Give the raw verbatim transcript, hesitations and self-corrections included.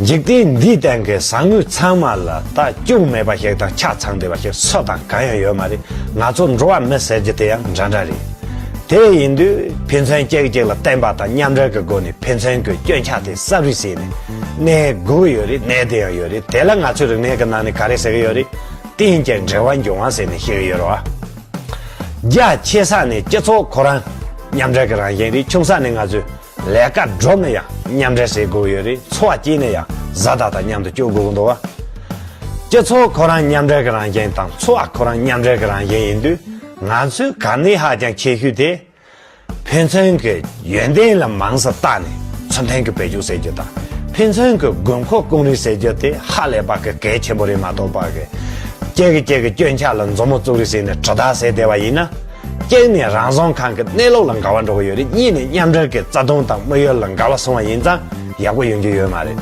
འཇིག་རྟེན་འདིའི་སྟེང་གི་བཟང་ངན་ཚང་མ་ལ་ད་སྐྱོན་མེད་པ་ཞིག་དང་ཆ་ཚང་བསྡད་པ་ཞིག་སུ་དང་གང་ཡང་ཡོད་མ་རེད། ང་ཚོ་འགྲོ་བ་མི་ཟེར་རྒྱུ་དེ་ཡང་འདྲ་འདྲ་རེད། དེ་ཡིན་དུས་ཕན་ཚུན་གཅིག་གཅིག་ལ་བརྟེན་པ་དང་མཉམ་འབྲེལ་གྱི་སྒོ་ནས་ཕན་ཚུན་གྱི་སྐྱོན་ཆ་དེ་གསབ་རེས་བྱས་ནས་གནས་དགོས་ཀྱི་ཡོད་རེད། གནས་བསྡད་ཡང་ཡོད་རེད། དེ་ལ་ང་ཚོའི་རིག་གནས་ཀྱི་ནང་ནས་ག་རེ་ཟེར་གྱི་ཡོད་རེད། རྟེན་ཅིང་འབྲེལ་བར་འབྱུང་བ་ཟེར་ནས་བཤད་ཀྱི་ཡོད་རེད་བ། རྒྱ་ཆེ་ས་ནས་སྤྱི་ཚོགས་ཁོ་རང་མཉམ་འབྲེལ་གྱི་རང་བཞིན་རེད། ཆུང་ས་ནས་ང་ཚོས་ལས་ཀ་སྒྲུབ་ན་ཡང་མཉམ་འབྲེལ་བྱེད་དགོས་ཀྱི་ཡོད་རེད། འཚོ་བ་སྐྱེལ་ན་ཡང་བཟའ་ཟླ་དང་མཉམ་དུ་སྐྱེལ་དགོས་ཀྱི་འདུག་བ། སྤྱི་ཚོགས་ཁོ་རང་མཉམ་འབྲེལ་གྱི་རང་བཞིན་དང་འཚོ་བ་ཁོ་རང་མཉམ་འབྲེལ་གྱི་རང་བཞིན་ཡིན་དུས། ང་ཚོའི་གལ་གནད་ཧ་ཅང་ཆེ་ཤོས་དེ། ཕན་ཚུན་གྱི་ཡོན་ཏན་ལ་མང་ཙམ་བལྟས་ནས་ཚུལ་མཐུན་གྱི་བེད་སྤྱོད་བྱེད་རྒྱུ་དང་། ཕན་ཚུན་གྱི་དགོས་མཁོ་སྐོང་རེས་བྱེད་རྒྱུ་དེ་ཧ་ལས་པ་གི་གལ་ཆེན་པོ་རེད་མ་གཏོགས་པ་གི། གཅིག་གིས་གཅིག་གི་སྐྱོན་ཆ་ལ་མཛུབ་མོ་བཙུགས་རེས་བྱས་ནས་དྲིལ་བརྡ་བྱས་བསྡད་པ་ཡིན་ན། གཅིག་ནས་རང་བཟང་ཁང་གི་གནས་ལུགས་ལ་འགལ་བ་འགྲོ་གི་ཡོད་རེད། གཉིས་ནས་མཉམ་འབྲེལ་གྱི་རྩ་དོན་དང་དམིགས་ཡུལ་ལ་འགལ་བ་སོང་བ་ཡིན་ཙང་ཡག་པོ་ཡོང་རྒྱུ་ཡོད་མ་རེད།